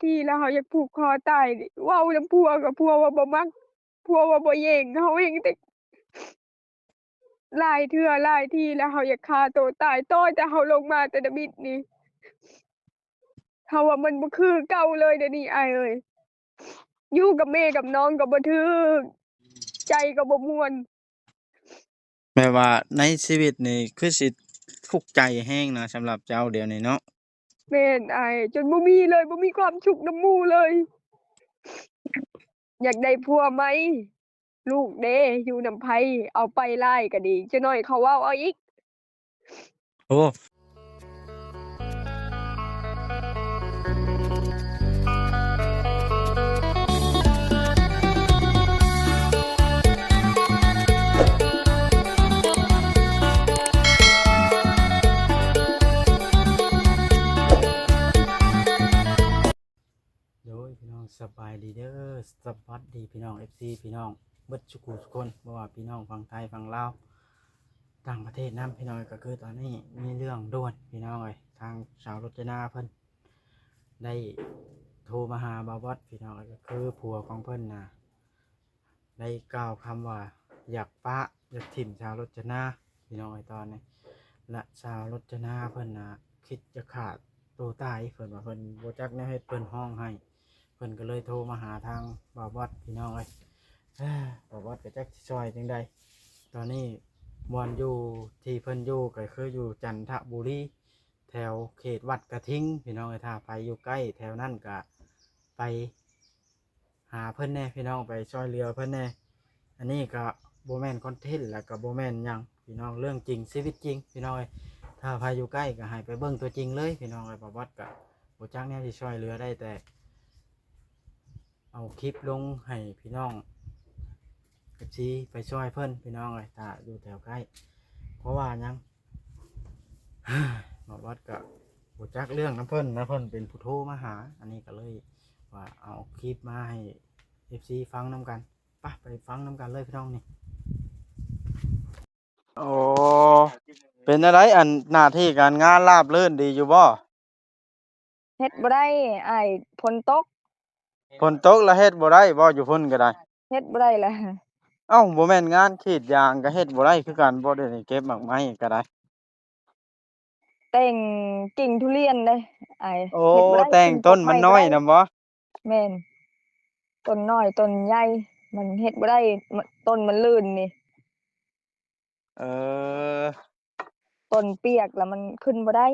ທີແລ້ວເຮົາຢາກຜູກຄໍຕາຍ. ເວົ້ານຳຜົວກໍຜົວວ່າບໍ່ມັກ, ຜົວວ່າບໍ່ແຍງ. ເຮົາເຮັດແຕ່ຫຼາຍເທື່ອຫຼາຍທີແລ້ວ ເຮົາຢາກຂ້າໂຕຕາຍ. ຕໍ່ແຕ່ເຮົາລົງມາແຕ່ທຳອິດນີ້ ເຮົາວ່າມັນບໍ່ຄືເກົ່າເລີຍດຽວນີ້ ອ້າຍເອີຍ. ຢູ່ກັບແມ່ກັບນ້ອງກໍບໍ່ຖືກ, ໃຈກໍບໍ່ມ່ວນ. ແບບວ່າໃນຊີວິດນີ້ຄືຊິທຸກໃຈແຮງນະ ສຳລັບເຈົ້າດຽວນີ້ເນາະ. ແມ່ນອ້າຍ, ຈົນບໍ່ມີເລີຍ, ບໍ່ມີຄວາມສຸກນຳໝູ່ເລີຍ. ຢາກໄດ້ຜົວໃໝ່, ລູກເດ້ ຢູ່ນຳໃຜ? ເອົາໄປຫຼາຍກໍດີ, ຈັກໜ້ອຍເຂົາເວົ້າເອົາອີກ. ໂອ້ ໂດຍ ພີ່ນ້ອງ ສະບາຍດີເດີ ສະຫວັດດີພີ່ນ້ອງ ເອັຟຊີ ພີ່ນ້ອງເບິດສຸຂູສຸຄົນ ບໍ່ວ່າພີ່ນ້ອງຝັ່ງໄທ ຝັ່ງລາວ ຕ່າງປະເທດນຳ ພີ່ນ້ອງ. ກໍຄືຕອນນີ້ມີເລື່ອງດ່ວນ ພີ່ນ້ອງເອີຍ, ທາງສາວລົດຈະນາເພິ່ນໄດ້ໂທມາຫາບ່າວບອດ ພີ່ນ້ອງເອີຍ, ກໍຄືຜົວຂອງເພິ່ນນະ ໄດ້ກ່າວຄຳວ່າຢາກປະ ຢາກຖິ້ມສາວລົດຈະນາ ພີ່ນ້ອງເອີຍ ຕອນນີ້. ແລະ ສາວລົດຈະນາເພິ່ນນະ ຄິດຈະຂ້າໂຕຕາຍ, ເພິ່ນວ່າເພິ່ນບໍ່ຈັກແນວເຮັດ, ເພິ່ນຮ້ອງໄຫ້, ເພິ່ນກໍເລີຍໂທມາຫາທາງບ່າວບອດ ພີ່ນ້ອງເອີຍ. ບ່າວບອດກໍຈັກຊິຊ່ອຍຈັ່ງໃດ. ຕອນນີ້ບ່ອນຢູ່ທີ່ເພິ່ນຢູ່ກໍຄືຢູ່ຈັນທະບູລີ ແຖວເຂດວັດກະທິງ ພີ່ນ້ອງເອີຍ. ຖ້າໃຜຢູ່ໃກ້ແຖວນັ້ນກໍໄປ ຫາເພິ່ນແດ່ພີ່ນ້ອງ, ໄປຊ່ອຍເຫຼືອເພິ່ນແດ່. ອັນນີ້ກໍບໍ່ແມ່ນຄອນເທັນ ແລ້ວກໍບໍ່ແມ່ນຫຍັງພີ່ນ້ອງ, ເລື່ອງຈິງຊີວິດຈິງພີ່ນ້ອງເອີຍ. ຖ້າໃຜຢູ່ໃກ້ກໍໃຫ້ໄປເບິ່ງຕົວຈິງເລີຍພີ່ນ້ອງເອີຍ. ບ່າວບອດກໍບໍ່ຈັກແນວຊິຊ່ອຍເຫຼືອໄດ້ ແຕ່ເອົາຄລິບລົງໃຫ້ພີ່ນ້ອງ ເອັຟຊີ ໄປຊ່ອຍເພິ່ນພີ່ນ້ອງເອີຍ ຖ້າຢູ່ແຖວໃກ້. ເພາະວ່າຫຍັງ ບ່າວບອດກໍບໍ່ຈັກເລື່ອງນຳເພິ່ນນະ, ເພິ່ນເປັນຜູ້ໂທມາຫາ. ອັນນີ້ກໍເລີຍວ່າເອົາຄລິບມາໃຫ້ ເອັຟຊີ ຟັງນຳກັນ. ໄປ ໄປຟັງນຳກັນເລີຍພີ່ນ້ອງນີ້. ໂອ້ ເປັນແນວໃດ ອັນໜ້າທີ່ການງານລາບລື່ນດີຢູ່ບໍ່? ເຮັດບໍ່ໄດ້ອ້າຍ, ຝົນຕົກ. ຝົນຕົກລະເຮັດບໍ່ໄດ້ບໍ່ ຢູ່ພຸ້ນກໍໄດ້? ເຮັດບໍ່ໄດ້ລະ. ເອົ້າ ບໍ່ແມ່ນງານກຣີດຢາງກໍເຮັດບໍ່ໄດ້ຄືກັນບໍ່ ດຽວນີ້ເກັບໝາກໄມ້ກໍໄດ້? ແຕ່ງກິ່ງທຸລຽນເດ້ອ້າຍ. ໂອ້ ເຮັດບໍ່ໄດ້ ແຕ່ງຕົ້ນມັນນ້ອຍນຳບໍ່? ແມ່ນ ຕົ້ນນ້ອຍຕົ້ນໃຫຍ່ ມັນເຮັດບໍ່ໄດ້ ຕົ້ນມັນລື່ນນີ້. ເອີ ຕົ້ນປຽກລະມັນຂຶ້ນບໍ່ໄດ້.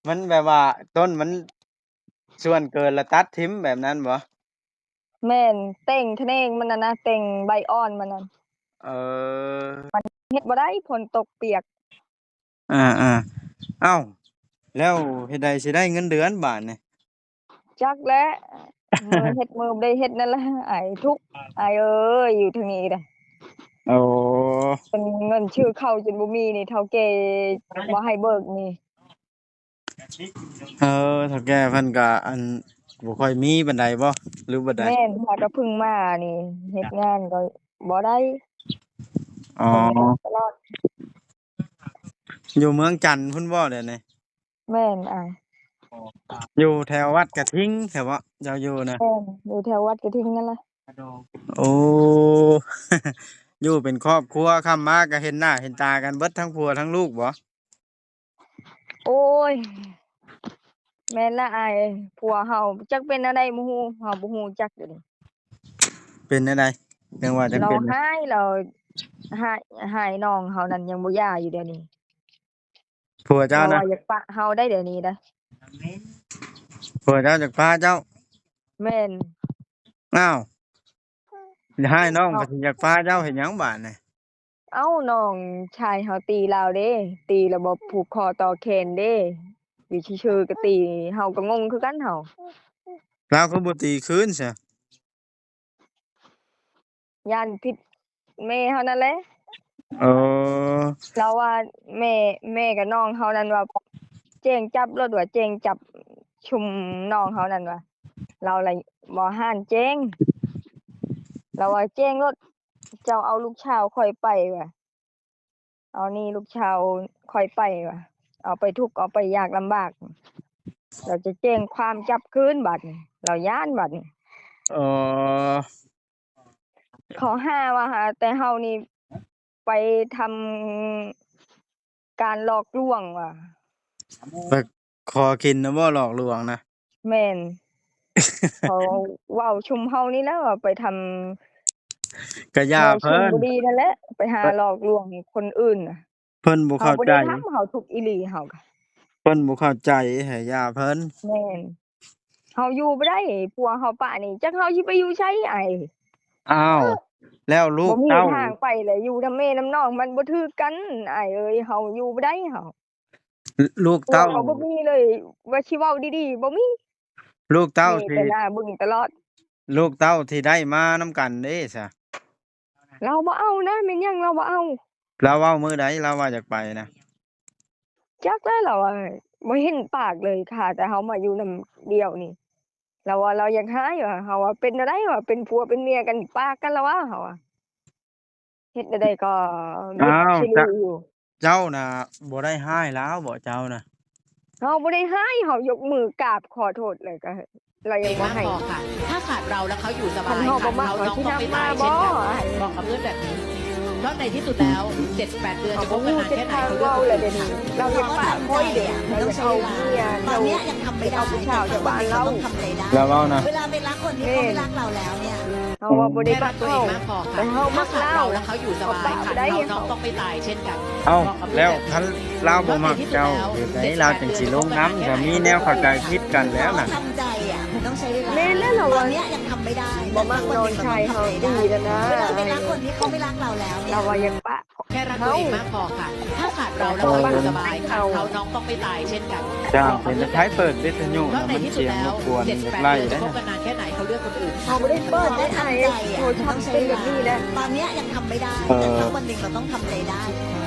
ມັນແບບວ່າຕົ້ນມັນສ່ວນເກີນລະຕັດຖິ້ມແບບນັ້ນບໍ່? ແມ່ນ ແຕ່ງຂະແໜງມັນຫັ້ນນະ ແຕ່ງໃບອ່ອນມັນນັ້ນ. ເອີ ມັນເຮັດບໍ່ໄດ້ ຝົນຕົກປຽກ. ອ່າໆ ເອົ້າ ແລ້ວເຮັດໃດຊິໄດ້ເງິນເດືອນບາດນີ້? ຈັກແຫຼະ ມື້ເຮັດມື້ບໍ່ໄດ້ເຮັດນັ້ນແຫຼະອ້າຍ. ທຸກອ້າຍເອີຍ ຢູ່ທາງນີ້ນະ. ໂອ້ ເປັນເງິນຊື້ເຂົ້າຈົນບໍ່ມີນີ້ ເຖົ້າແກ່ບໍ່ໃຫ້ເບີກນີ້. ເອີ ເຖົ້າແກ່ເພິ່ນກະ ອັນ ບໍ່ຄ່ອຍມີປານໃດບໍ່ ຫຼືບໍ່ໃດ? ແມ່ນ ຫາກະເພິ່ງມານີ້ ເຮັດງານກໍບໍ່ໄດ້. ອໍ ຝົນຕົກຕະຫຼອດ. ຢູ່ເມືອງຈັນພຸ້ນບໍ່ດຽວນີ້? ແມ່ນອ້າຍ. ຢູ່ແຖວວັດກະທິງແທ້ບໍ່ ເຈົ້າຢູ່ນະ? ແມ່ນ ຢູ່ແຖວວັດກະທິງນັ້ນລະ. ໂອ້ ຢູ່ເປັນຄອບຄົວ ຄ່ຳມາກະເຫັນໜ້າເຫັນຕາກັນເບິດ ທັງຜົວທັງລູກບໍ່? ໂອ້ຍ ແມ່ນລະອ້າຍ. ຜົວເຮົາຈັກເປັນແນວໃດບໍ່ຮູ້ ເຮົາບໍ່ຮູ້ຈັກດຽວນີ້. ເປັນແນວໃດ? ຈັ່ງວ່າຈັ່ງເປັນ ລາວຮ້າຍ ລາວຮ້າຍ ຮ້າຍນ້ອງເຮົານັ້ນ ຍັງບໍ່ຢ່າຢູ່ດຽວນີ້. ຜົວເຈົ້ານະ ລາວວ່າຢາກປະເຮົາໄດ໋ດຽວນີ້ນະ. ຜົວເຈົ້າຢາກປະເຈົ້າ? ແມ່ນ. ອ້າວ ຮ້າຍນ້ອງ ເຮົາ ກໍຊິຢາກປະເຈົ້າເຮັດຫຍັງບາດນີ້? ເອົ້າ ນ້ອງຊາຍເຮົາຕີລາວເດ້ ຕີລະບໍ່ຜູກຄໍຕໍ່ແຂນເດ້ ຢູ່ຊື່ໆກໍຕີ ເຮົາກໍງົງຄືກັນເຮົາ. ລາວຄືບໍ່ຕີຄືນຊະ? ຢ້ານຜິດແມ່ເຮົານັ້ນແຫຼະ. ເອີ ລາວວ່າແມ່ ແມ່ກັບນ້ອງເຮົານັ້ນວ່າ ແຈ້ງຈັບໂລດວ່າ ແຈ້ງຈັບຊຸມນ້ອງເຮົານັ້ນວ່າ. ລາວລະບໍ່ຮ້ານແຈ້ງ ລາວວ່າແຈ້ງໂລດ ເຈົ້າເອົາລູກສາວຂ້ອຍໄປວ່າ ເອົາໜີລູກສາວຂ້ອຍໄປວ່າ ເອົາໄປທຸກ ເອົາໄປຍາກລຳບາກ. ລາວຈະແຈ້ງຄວາມຈັບຄືນບາດນີ້ ລາວຢ້ານບາດນີ້. ເອີ ເຂົາຫາວ່າ ຫາແຕ່ເຮົານີ້ໄປທຳການຫຼອກລວງວ່າ ໄປຂໍກິນນະບໍ່ ຫຼອກລວງນະ? ແມ່ນ ເຂົາເວົ້າຊຸມເຮົານີ້ແຫຼະວ່າໄປທຳ ກະຢ່າເພິ່ນ ບໍ່ດີນັ້ນແຫຼະ ໄປຫາຫຼອກລວງຄົນອື່ນນະ. ເພິ່ນບໍ່ເຂົ້າໃຈ ເຮົາບໍ່ໄດ້ທຳ ເຮົາທຸກອີ່ຫຼີເຮົາກະ ເພິ່ນບໍ່ເຂົ້າໃຈ ໃຫ້ຢ່າເພິ່ນ. ແມ່ນ ເຮົາຢູ່ບໍ່ໄດ້ ຜົວເຮົາປະນີ້ ຈັກເຮົາຊິໄປຢູ່ໃສອ້າຍ. ອ້າວ ແລ້ວລູກເຕົ້າ ບໍ່ມີທາງໄປແຫຼະ ຢູ່ນຳແມ່ນຳນ້ອງມັນບໍ່ຖືກກັນອ້າຍເອີຍ ເຮົາຢູ່ບໍ່ໄດ້ເຮົາ. ລູກເຕົ້າ ເຮົາບໍ່ມີເລີຍ ວ່າຊິເວົ້າດີໆບໍ່ມີ ລູກເຕົ້າທີ່ ມີແຕ່ໜ້າບຶ້ງຕະຫຼອດ. ລູກເຕົ້າທີ່ໄດ້ມານຳກັນເດ້ຊະ? ລາວບໍ່ເອົານະ ແມ່ນຫຍັງລາວບໍ່ເອົາ? ລາວເວົ້າມື້ໃດ ລາວວ່າຢາກໄປນະ? ຈັກແຫຼະ ລາວວ່າບໍ່ເຫັນປາກເລີຍ ຖ້າແຕ່ເຮົາມາຢູ່ນຳດຽວນີ້ ລາວວ່າລາວຢາກຮ້າຍວ່າ ເຮົາວ່າເປັນແນວໃດວ່າ ເປັນຜົວເປັນເມຍກັນ ປາກກັນລະວ່າ ເຮົາວ່າ ເຮັດແນວໃດກໍ ອ້າວ ເຈົ້ານະບໍ່ໄດ້ຮ້າຍລາວບໍ ເຈົ້ານະ? ເຮົາບໍ່ໄດ້ຮ້າຍ ເຮົາຍົກມືກາບຂໍໂທດ ແລ້ວກໍລາວຍັງບໍ່ໃຫ້. ພວກเราแล้วเขาอยู่สบาย ถ้าขาดเราแล้วน้องต้องไม่ตายเช่นกัน บอกกับเพื่อนแบบนี้ เพราะในที่สุดแล้วเจ็ดแปดเดือนจะคบกันนานแค่ไหนเขาเลือกคนอื่นค่ะ ລາວຢາກປະຂ້ອຍເດ້ ລາວຢາກເອົາເມຍ ຕອນนี้ยังทำไม่ได้ เอาผู้ชายจากบ้านเรา ลาวเว้านะ เวลาไปรักคนที่เขาไม่รักเราแล้วเนี่ย เฮาว่าบ่ได้มักเขา แต่เฮามักลาว ถ้าขาดเราแล้วเขาอยู่สบาย ขาดเราน้องต้องไม่ตายเช่นกัน เอ้า แล้วคันลาวบ่มักเจ้า เฮ็ดใดลาวจั่งสิลงนำ ก็มีแนวเข้าใจผิดกันแล้วนั่น ทำใจอะ มันต้องใช้เวลา แม่นแล้วล่ะ ตอนเนี้ยยังทำไม่ได้ บ่มักน้องชายเฮาดีแล้วนะ เวลาไปรักคนที่เขาไม่รักเราแล้วเนี่ย ลาวว่าอยากปะ แค่รักตัวเองมากพอค่ะ ถ้าขาดเราแล้วเขาอยู่สบาย ขาดเขาน้องต้องไม่ตายเช่นกัน จ้า เป็นไผเปิดวิทยุนะ มันเสียงรบกวน เจ็ดแปดเดือนจะคบกันนานแค่ไหน เขาเลือกคนอื่น เฮาบ่ได้เปิดได้อ้าย โทรศัพท์เป็นแบบนี้แหละ ตอนเนี้ยยังทำไม่ได้ แต่สักวันหนึ่งเราต้องทำใจได้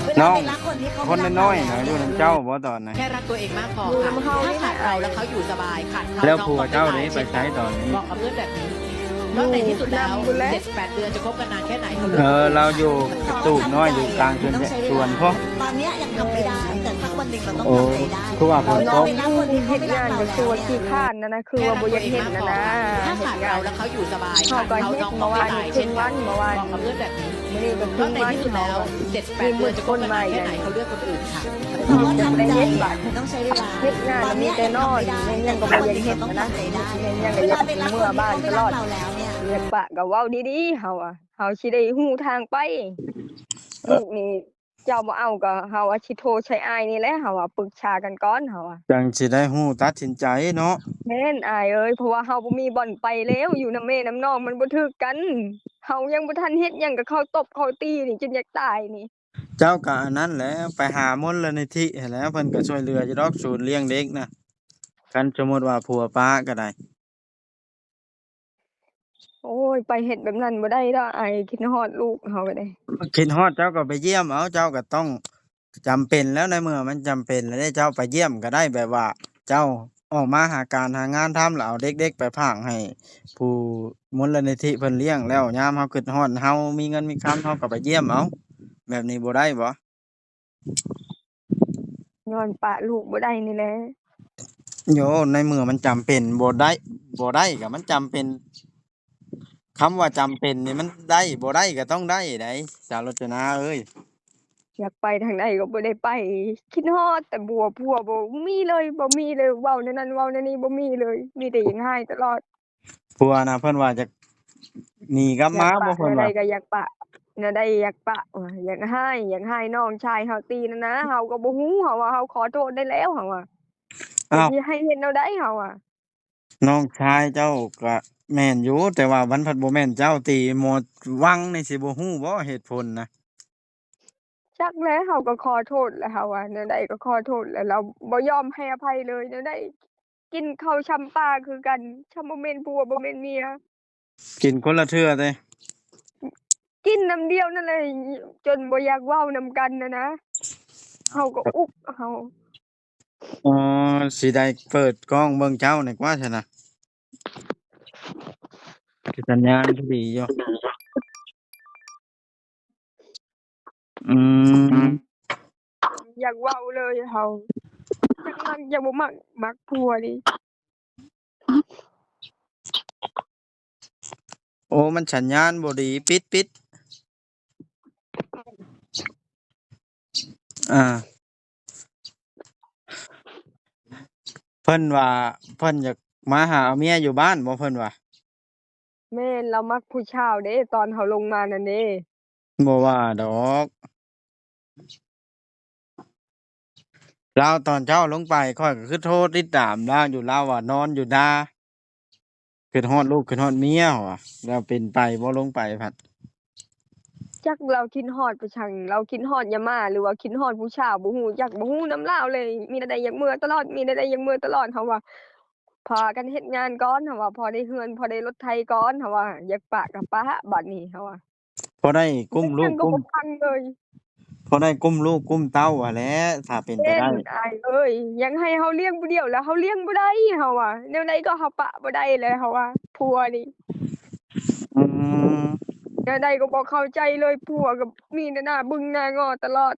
เวลาไปรักคนที่เขาไม่รักเราแล้วเนี่ย คนน้อยๆนะ อยู่นำเจ้าบ่ตอนนั้น แค่รักตัวเองมากพอค่ะ ถ้าขาดเราแล้วเขาอยู่สบาย ขาดเขาน้องต้องไม่ตายเช่นกัน แล้วผัวเจ้าเด้ไปไสตอนนี้ บอกกับเพื่อนแบบนี้ เพราะในที่สุดแล้วเจ็ดแปดเดือนจะคบกันนานแค่ไหน เออ ลาวอยู่กระตูบน้อย อยู่กลางสวน สวนพุ้น ตอนเนี้ยยังทำไม่ได้ แต่สักวันหนึ่งเราต้องทำใจได้ โอ้ คือว่าฝนตก เฮ็ดงานก็คือว่าขี้คร้านนั่นนะ คือว่าบ่อยากเฮ็ดนั่นนะ ถ้าขาดเราแล้วเขาอยู่สบาย เฮาก็เฮ็ดเมื่อวานนี้ครึ่งวัน เมื่อวานนี้ บอกกับเพื่อนแบบนี้ มื้อนี้ก็ครึ่งวัน เฮาก็ เจ็ดแปดเดือนจะคบกันนานแค่ไหน เขาเลือกคนอื่นค่ะ บ่ได้เฮ็ดบาด เฮ็ดงานมีแต่นอน แม่นหยังก็บ่อยากเฮ็ดนะ แม่นหยังก็อยากเมือบ้านตลอด อยากปะก็เว้าดีๆ เฮาอะ เฮาสิได้ฮู้ทางไป ลูกนี่เจ้าบ่เอาก็เฮาอะสิโทรใส่อ้ายนี่แหละ เฮาอะปรึกษากันก่อน เฮาอะ จั่งสิได้ฮู้ตัดสินใจเนาะ แม่นอ้ายเอ้ย เพราะว่าเฮาบ่มีบ่อนไปแล้ว อยู่นำแม่นำน้องมันบ่ถืกกัน เฮายังบ่ทันเฮ็ดหยังก็เขาตบเขาตีนี่ จนอยากตายนี่ เจ้าก็อันนั้นแหละ ไปหามูลนิธิหั้นแหล้ว เพิ่นก็ช่วยเหลืออยู่ดอก ศูนย์เลี้ยงเด็กนะ คันสมมุติว่าผัวปะก็ได้ โอ้ย ไปเฮ็ดแบบนั้นบ่ได้ดอกอ้าย คิดฮอดลูกเฮาก็ได้ คิดฮอดเจ้าก็ไปเยี่ยมเอา เจ้าก็ต้อง จำเป็นแล้ว ในเมื่อมันจำเป็นแล้วเด้ เจ้าไปเยี่ยมก็ได้ แบบว่าเจ้าออกมาหาการหางานทำ แล้วเอาเด็กๆ ไปฝากให้ผู้มูลนิธิเพิ่นเลี้ยง แล้วยามเฮาคิดฮอด เฮามีเงินมีคำ เฮาก็ไปเยี่ยมเอา แบบนี้บ่ได้บ่? ย้อนปะลูกบ่ได้นี่แหละ โย ในเมื่อมันจำเป็น บ่ได้ บ่ได้ก็มันจำเป็น คำว่าจำเป็นนี่มันได้ บ่ได้ก็ต้องได้ได๋ สาวรจนาเอ้ย อยากไปทางใดก็บ่ได้ไป คิดฮอดแต่ผัว ผัวบ่มีเลย บ่มีเลย เว้าแนวนั้น เว้าแนวนี้ บ่มีเลย มีแต่อยากร้ายตลอด ผัวนะ เพิ่นว่าอยากหนีกลับมาบ่ เพิ่นว่า แนวใดก็อยากปะ แนวใดอยากปะ ว่าอยากร้าย อยากร้ายน้องชายเฮาตีนั่นนะ เฮาก็บ่ฮู้ เฮาว่าเฮาขอโทษได้แล้ว เฮาว่า อ้าว สิให้เฮ็ดแนวใด เฮาว่า น้องชายเจ้าก็แม่นอยู่ แต่ว่ามันพัดบ่แม่นเจ้าติ หมอวังนี่สิบ่ฮู้บ่เหตุผลนะ จักแหละ เฮาก็ขอโทษแล้ว เฮาว่าแนวใดก็ขอโทษแล้ว ลาวบ่ยอมให้อภัยเลย แนวใดกินข้าวช่ำปลาคือกัน ช่ำบ่แม่นผัวบ่แม่นเมีย กินคนละเทื่อติ กินนำเดียวนั่นแหละ จนบ่อยากเว้านำกันนั่นนะ เฮาก็อุก เฮา อ๋อ สิได้เปิดกล้องเบิ่งเจ้านี่กว่าซั่นนะ คือสัญญาณคือดีอยู่ อืม อยากเว้าเลยเฮา จั ມັກ ຢາກບໍ່ມັກ ມັກຜົວນີ້. ໂອ້ ມັນສັນຍານບໍ່ດີ ປິດ ປິດ. ອ່າ ເພິ່ນວ່າເພິ່ນຢາກມາຫາເອົາເມຍຢູ່ບ້ານບໍ່ ເພິ່ນວ່າ? ແມ່ນ ລາວມັກຜູ້ສາວເດ້ ຕອນເຮົາລົງມານັ້ນເດ້. ບໍ່ວ່າດອກ ລາວຕອນເຊົ້າລົງໄປ ຂ້ອຍກໍຄືໂທຕິດຕາມລາວຢູ່ ລາວວ່ານອນຢູ່ນາ ຄິດຮອດລູກຄິດຮອດເມຍວ່າ ແລ້ວເປັນໄປບໍ່ ລົງໄປພັດ? ຈັກລາວຄິດຮອດໄປສັງ ລາວຄິດຮອດຍາມາ ຫຼືວ່າຄິດຮອດຜູ້ສາວ ບໍ່ຮູ້ຈັກ ບໍ່ຮູ້ນຳລາວເລີຍ. ມີແນວໃດຢາກເມືອຕະຫຼອດ ມີແນວໃດຢາກເມືອຕະຫຼອດ. ເຮົາວ່າພາກັນເຮັດງານກ່ອນ ເຮົາວ່າພໍໄດ້ເຮືອນ ພໍໄດ້ລົດໄຖກ່ອນ ເຮົາວ່າຢາກປະກໍປະ ບາດນີ້ເຮົາວ່າ ພໍໄດ້ກຸ້ມລູກກຸ້ມ ບໍ່ຟັງເລີຍ ພໍໄດ້ກຸ້ມລູກກຸ້ມເຕົ້າຫັ້ນແຫຼະ ຖ້າເປັນໄປໄດ້. ອ້າຍເອີຍ ຍັງໃຫ້ເຮົາລ້ຽງຜູ້ດຽວ ແລ້ວເຮົາລ້ຽງບໍ່ໄດ້ ເຮົາວ່າ ແນວໃດກໍເຮົາປະບໍ່ໄດ້ແຫຼະ ເຮົາວ່າ ຜົວນີ້. ອືມ ແນວໃດກໍບໍ່ເຂົ້າໃຈເລີຍ ຜົວກໍມີແຕ່ໜ້າບຶ້ງໜ້າງໍຕະຫຼອດ.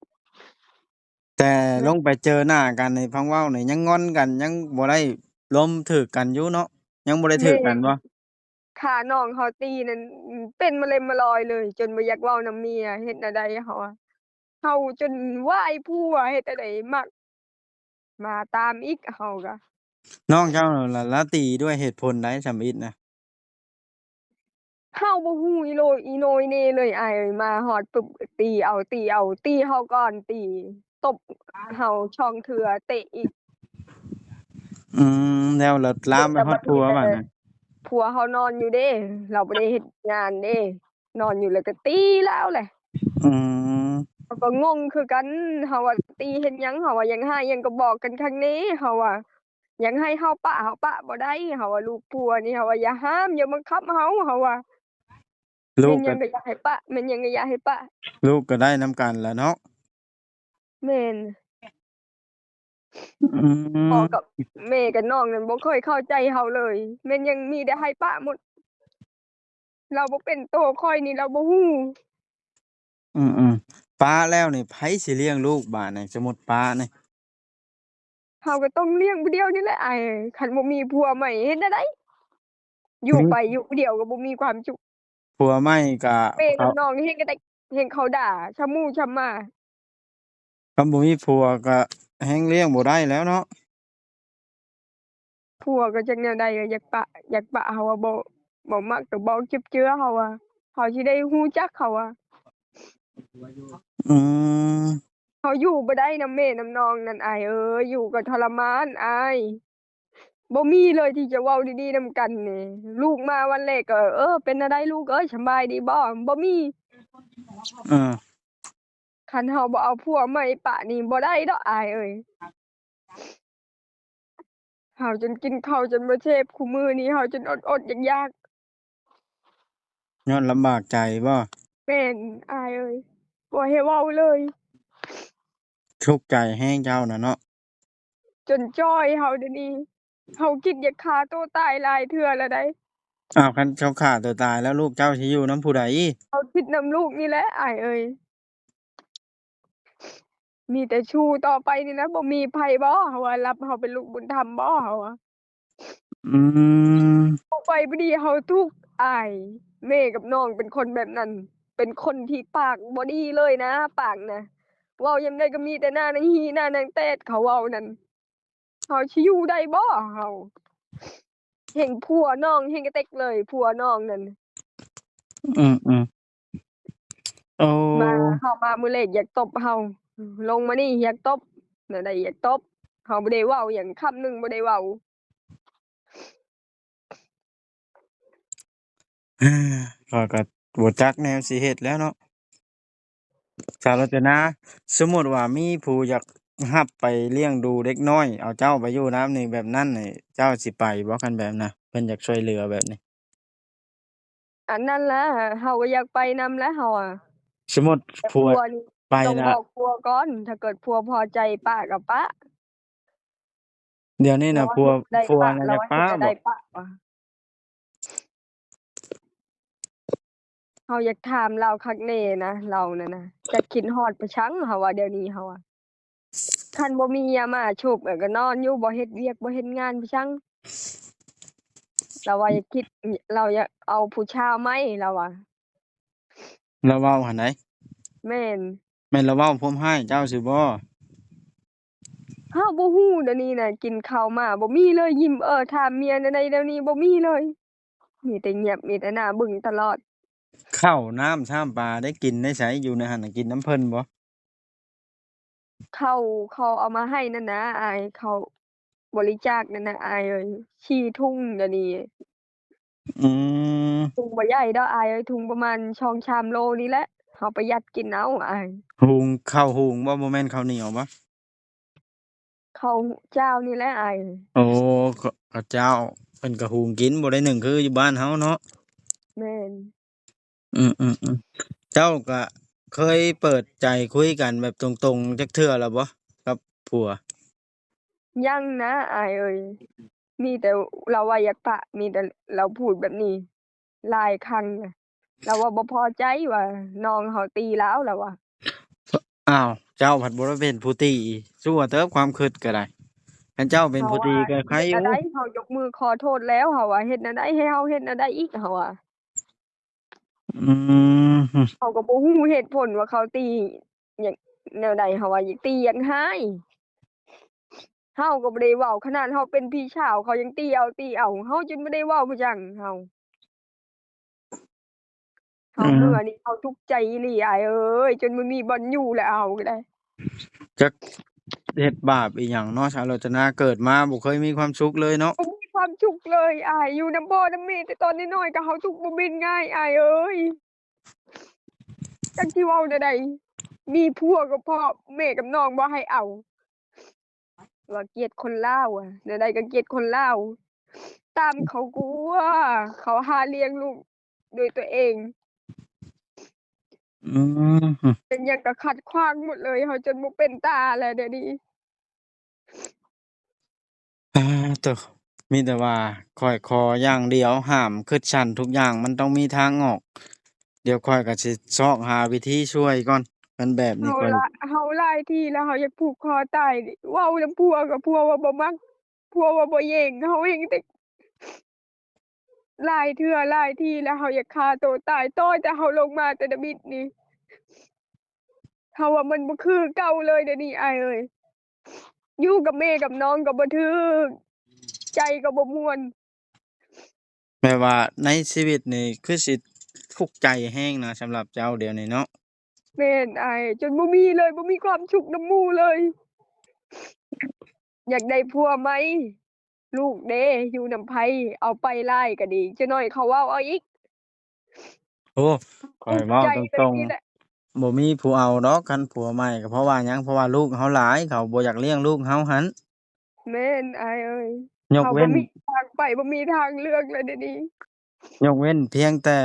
ແຕ່ລົງໄປເຈີໜ້າກັນນີ້ ຟັງເວົ້ານີ້ຍັງງອນກັນ ຍັງບໍ່ໄດ້ລົມຖືກກັນຢູ່ເນາະ ຍັງບໍ່ໄດ້ຖືກກັນບໍ່? ຂ້ານ້ອງເຮົາຕີນັ້ນເປັນມະເລັມມະລອຍເລີຍ ຈົນບໍ່ຢາກເວົ້ານຳເມຍ. ເຮັດແນວໃດເຮົາ ເຮົາຈົນວາຍຜົວ ເຮັດແນວໃດ ມັກມາຕາມອີກ ເຮົາກະ. ນ້ອງເຈົ້າລະ ລະຕີດ້ວຍເຫດຜົນໃດ ຊຳອິດນະ? ເຮົາບໍ່ຮູ້ອີໂຫຼອີໂນຍເນເລີຍອ້າຍເອີຍ ມາຮອດປຶບ ຕີເອົາ ຕີເອົາ ຕີເຮົາກ່ອນ ຕີ ຕົບເຮົາສອງເທື່ອ ເຕະອີກ. ອືມ ແລ້ວລາມໄປຮອດຜົວບາດນັ້ນ ຜົວເຮົານອນຢູ່ເດ້ ລາວບໍ່ໄດ້ເຮັດງານເດ້ ນອນຢູ່ແລ້ວກໍຕີລາວແຫຼະ. ອືມ ເຮົາກໍງົງຄືກັນ ເຮົາວ່າຕີເຮັດຫຍັງ ເຮົາວ່າຢາກຮ້າຍຫຍັງກໍບອກກັນຄັກແນ່ ເຮົາວ່າ ຢາກໃຫ້ເຮົາປະ ເຮົາປະບໍ່ໄດ້ ເຮົາວ່າລູກຜົວນີ້ ເຮົາວ່າຢ່າຫ້າມ ຢ່າບັງຄັບເຮົາ ເຮົາວ່າ ລູກ ແມ່ນຫຍັງກໍຢາກໃຫ້ປະ ແມ່ນຫຍັງກໍຢາກໃຫ້ປະ ລູກກໍໄດ້ນຳກັນລະເນາະ. ແມ່ນ ອືມ ພໍ່ກັບແມ່ກັບນ້ອງນັ້ນບໍ່ຄ່ອຍເຂົ້າໃຈເຮົາເລີຍ ແມ່ນຫຍັງມີແຕ່ໃຫ້ປະໝົດ ລາວບໍ່ເປັນໂຕຂ້ອຍນີ້ ລາວບໍ່ຮູ້. ອືມໆ ປະແລ້ວນີ້ ໃຜຊິລ້ຽງລູກບາດນີ້ ສົມມຸດປະນີ້? ເຮົາກໍຕ້ອງລ້ຽງຜູ້ດຽວນີ້ແຫຼະອ້າຍ ຄັນບໍ່ມີຜົວໃໝ່ເຮັດແນວໃດ? ຢູ່ໄປຢູ່ຜູ້ດຽວກໍບໍ່ມີຄວາມສຸກ ຜົວໃໝ່ກໍ ເປັນນ້ອງແຮງກະແຕກ ແຮງເຂົາດ່າຊຳໝູຊຳໝາ. ຄັນບໍ່ມີຜົວກໍແຮງລ້ຽງບໍ່ໄດ້ແລ້ວເນາະ. ຜົວກໍຈັກແນວໃດ ກໍຢາກປະ ຢາກປະ ເຮົາວ່າບໍ່ ບໍ່ມັກກໍບອກເຈັບເຈືອ ເຮົາວ່າ ເຮົາຊິໄດ້ຮູ້ຈັກ ເຮົາວ່າ. ອືມ ເຮົາຢູ່ບໍ່ໄດ້ນຳແມ່ນຳນ້ອງນັ້ນອ້າຍເອີຍ ຢູ່ກໍທໍລະມານອ້າຍ ບໍ່ມີເລີຍທີ່ຈະເວົ້າດີໆນຳກັນນີ້. ລູກມາວັນແລກກໍ ເອີ ເປັນແນວໃດລູກເອີຍ ສະບາຍດີບໍ່? ບໍ່ມີ. ເອີ ຄັນເຮົາບໍ່ເອົາຜົວໃໝ່ປະນີ້ບໍ່ໄດ້ດອກອ້າຍເອີຍ. ເຮົາຈົນກິນເຂົ້າຈົນບໍ່ເສບ ຄູ່ມື້ນີ້ເຮົາຈົນອົດໆຢາກໆ ຍ້ອນລຳບາກໃຈບໍ່? ແມ່ນອ້າຍເອີຍ ບໍ່ໃຫ້ເວົ້າເລີຍ. ທຸກໃຈແຮງເຈົ້ານະເນາະ. ຈົນຈ່ອຍເຮົາດຽວນີ້ ເຮົາຄິດຢາກຂ້າໂຕຕາຍຫຼາຍເທື່ອແລ້ວໃດ໋. ອ້າວ ຄັນເຈົ້າຂ້າໂຕຕາຍແລ້ວ ລູກເຈົ້າຊິຢູ່ນຳຜູ້ໃດ? ເຮົາຄິດນຳລູກນີ້ແຫຼະອ້າຍເອີຍ. ມີແຕ່ສູ້ຕໍ່ໄປນີ້ແຫຼະ ບໍ່ມີໃຜບໍ່ ເຮົາວ່າ ຮັບເຮົາເປັນລູກບຸນທຳບໍ່ ເຮົາວ່າ. ອືມ ບໍ່ໄປບໍ່ດີ ເຮົາທຸກອ້າຍ. ແມ່ກັບນ້ອງເປັນຄົນແບບນັ້ນ ເປັນຄົນທີ່ປາກບໍ່ດີເລີຍນະ ປາກນະ ເວົ້າຍາມໃດກໍມີແຕ່ໜ້ານາງຮີ ໜ້ານາງແຕດ ເຂົາເວົ້ານັ້ນ. ເຮົາຊິຢູ່ໄດ້ບໍ່ເຮົາ? ແຮ່ງຜົວນ້ອງແຮ່ງກະເຕັກເລີຍ ຜົວນ້ອງນັ້ນ. ອືມໆ ໂອ້ ມາ ເຂົ້າມາມື້ແລກຢາກຕົບເຮົາ ລົງມານີ້ຢາກຕົບ ແນວໃດຢາກຕົບ. ເຮົາບໍ່ໄດ້ເວົ້າຫຍັງ ຄຳໜຶ່ງບໍ່ໄດ້ເວົ້າ. ຂ້ອຍກໍບໍ່ຈັກແນວຊິເຮັດແລ້ວເນາະ ສາວລັດຕະນາ. ສົມມຸດວ່າມີຜູ້ຢາກຮັບໄປລ້ຽງດູເດັກນ້ອຍ ເອົາເຈົ້າໄປຢູ່ນຳນີ້ ແບບນັ້ນນີ້ ເຈົ້າຊິໄປບໍ່ ຄັນແບບນັ້ນ ເພິ່ນຢາກຊ່ວຍເຫຼືອແບບນີ້? ອັນນັ້ນລະ ເຮົາກໍຢາກໄປນຳແຫຼະເຮົາອະ. ສົມມຸດຜົວໄປນະ ຕ້ອງບອກຜົວກ່ອນ ຖ້າເກີດຜົວພໍໃຈປະກໍປະ. ດຽວນີ້ນະ ຜົວ ຜົວນະຢາກປະບໍ່? ເຮົາຢາກຖາມລາວຄັກແນ່ນະ ລາວນັ້ນນະ ຈັກຄິດຮອດປະຊັງ ເຮົາວ່າ ດຽວນີ້ເຮົາວ່າ. ຄັນບໍ່ມີຢາໝາຊຸບ ເອີ ກໍນອນຢູ່ ບໍ່ເຮັດວຽກ ບໍ່ເຮັດງານໄປສັງ. ລາວວ່າຢາກຄິດ ລາວຢາກເອົາຜູ້ຊາວໃໝ່ ລາວວ່າ. ລາວເວົ້າຫັ້ນໃດ? ແມ່ນ. ແມ່ນລາວເວົ້າພວມຮ້າຍເຈົ້າຊື່ບໍ່? ເຮົາບໍ່ຮູ້ ດຽວນີ້ນະ ກິນເຂົ້າມາບໍ່ມີເລີຍ ຍິ້ມເອີຖາມເມຍແນວໃດ ດຽວນີ້ບໍ່ມີເລີຍ. ມີແຕ່ງຽບ ມີແຕ່ໜ້າບຶ້ງຕະຫຼອດ. ເຂົ້ານ້ຳຊຳປາໄດ້ກິນໄດ້ໃສ ຢູ່ໃນຫັ້ນນະ ກິນນຳເພິ່ນບໍ່? ເຂົ້າ ເຂົາເອົາມາໃຫ້ນັ້ນນະອ້າຍ ເຂົາບໍລິຈາກນັ້ນນະອ້າຍເອີຍ ສີ່ທຸງດຽວນີ້. ອືມ ທຸງບໍ່ໃຫຍ່ດອກອ້າຍເອີຍ ທຸງປະມານສອງສາມໂລນີ້ແຫຼະ ເຮົາປະຢັດກິນເອົາອ້າຍ. ຫຸງ ເຂົ້າຫຸງບໍ່? ບໍ່ແມ່ນເຂົ້າໜຽວບໍ່? ເຂົ້າຈ້າວນີ້ແຫຼະອ້າຍ. ໂອ້ ເຂົ້າ ເຂົ້າຈ້າວ ເພິ່ນກໍຫຸງກິນ ບໍ່ໄດ້ໜຶ້ງຄືຢູ່ບ້ານເຮົາເນາະ. ແມ່ນ. ອືມໆໆ ເຈົ້າກະເຄີຍເປີດໃຈຄຸຍກັນແບບຕົງໆຈັກເທື່ອແລ້ວບໍ່ ກັບຜົວ? ຍັງນະອ້າຍເອີຍ ມີແຕ່ລາວວ່າຢາກປະ ມີແຕ່ລາວພູດແບບນີ້ຫຼາຍຄັ້ງນະ. ລາວວ່າບໍ່ພໍໃຈວ່ານ້ອງເຮົາຕີລາວ ລາວວ່າ. ອ້າວ ເຈົ້າພັດບໍ່ໄດ້ເປັນຜູ້ຕີ ຊົ່ວເຕີບຄວາມຄິດກໍໄດ້. ຄັນເຈົ້າເປັນຜູ້ຕີກໍໄຄຢູ່. ເຮົາວ່າເຮັດແນວໃດ ເຮົາຍົກມືຂໍໂທດແລ້ວ ເຮົາວ່າເຮັດແນວໃດ ໃຫ້ເຮົາເຮັດແນວໃດອີກ ເຮົາວ່າ. ອືມ ເຮົາກໍບໍ່ຮູ້ເຫດຜົນວ່າເຂົາຕີຫຍັງແນວໃດ ເຮົາວ່າຢາກຕີຢາກຮ້າຍ ເຮົາກໍບໍ່ໄດ້ເວົ້າ ຂະໜາດເຮົາເປັນພີ່ສາວ ເຂົາຍັງຕີເອົາຕີເອົາ ເຮົາຈົນບໍ່ໄດ້ເວົ້າຄືຫຍັງ ເຮົາ ເຮົາ ອືມ ເມື່ອນີ້ເຮົາທຸກໃຈອີ່ຫຼີອ້າຍເອີຍ ຈົນບໍ່ມີບ່ອນຢູ່ແລ້ວເຮົາກໍໄດ້. ຈັກເຮັດບາບອີ່ຫຍັງເນາະ ສາວໂລຈະນາ ເກີດມາບໍ່ເຄີຍມີຄວາມສຸກເລີຍເນາະ. ບໍ່ມີຄວາມສຸກເລີຍອ້າຍ ຢູ່ນຳພໍ່ນຳແມ່ແຕ່ຕອນນ້ອຍໆ ກໍເຮົາທຸກບໍ່ເປັນງ່າຍອ້າຍເອີຍ. ຈັກຊິເວົ້າແນວໃດ ມີຜົວກໍເພາະແມ່ກັບນ້ອງບໍ່ໃຫ້ເອົາ ວ່າກຽດຄົນລາວ ແນວໃດກໍກຽດຄົນລາວ ຕາມເຂົາກົວ ເຂົາຫາລ້ຽງລູກດ້ວຍຕົວເອງ. ອືມ ເປັນຫຍັງກໍຂັດຂວາງໝົດເລີຍ ເຮົາຈົນບໍ່ເປັນຕາແລ້ວດຽວນີ້. ອາ ໂຕ ມີແຕ່ວ່າຂ້ອຍຂໍຢ່າງດຽວ ຫ້າມຄິດສັ້ນ ທຸກຢ່າງມັນຕ້ອງມີທາງອອກ. ດຽວຂ້ອຍກໍຊິຊອກຫາວິທີຊ່ວຍກ່ອນ ຄັນແບບນີ້ ເຮົາ ຂ້ອຍ ລະ ເຮົາຫຼາຍທີແລ້ວ ເຮົາຢາກຜູກຄໍຕາຍ ເວົ້ານຳຜົວກໍຜົວວ່າບໍ່ມັກ ຜົວວ່າບໍ່ແຍງ ເຮົາແຮ່ງແຕ່ ຫຼາຍເທື່ອຫຼາຍທີແລ້ວ ເຮົາຢາກຂ້າໂຕຕາຍ ຕໍ່ແຕ່ເຮົາລົງມາແຕ່ທຳອິດນີ້ ເຮົາວ່າມັນບໍ່ຄືເກົ່າເລີຍດຽວນີ້ອ້າຍເອີຍ ຢູ່ກັບແມ່ກັບນ້ອງກໍບໍ່ຖືກ ໃຈກໍບໍ່ມ່ວນ. ແມ່ນວ່າໃນຊີວິດນີ້ຄືຊິທຸກໃຈແຮງນະ ສຳລັບເຈົ້າດຽວນີ້ເນາະ. ແມ່ນອ້າຍ ຈົນບໍ່ມີເລີຍ ບໍ່ມີຄວາມສຸກນຳໝູ່ເລີຍ. ຢາກໄດ້ຜົວໃໝ່ ລູກເດ້ ຢູ່ນຳໃຜ ເອົາໄປຫຼາຍກໍດີ ຈັກໜ້ອຍເຂົາເວົ້າເອົາອີກ. ໂອ້ ຂ້ອຍເວົ້າຕົງໆ ບໍ່ມີຜູ້ເອົາດອກ ຄັນຜົວໃໝ່ ກໍເພາະວ່າຫຍັງ? ເພາະວ່າລູກເຮົາຫຼາຍ ເຂົາບໍ່ຢາກລ້ຽງລູກເຮົາຫັ້ນ. ແມ່ນອ້າຍເອີຍ ຍົກເວັ້ນ ເຮົາບໍ່ມີທາງໄປ ບໍ່ມີທາງເລືອກແລ້ວດຽວນີ້. ຍົກເວັ້ນພຽງແຕ່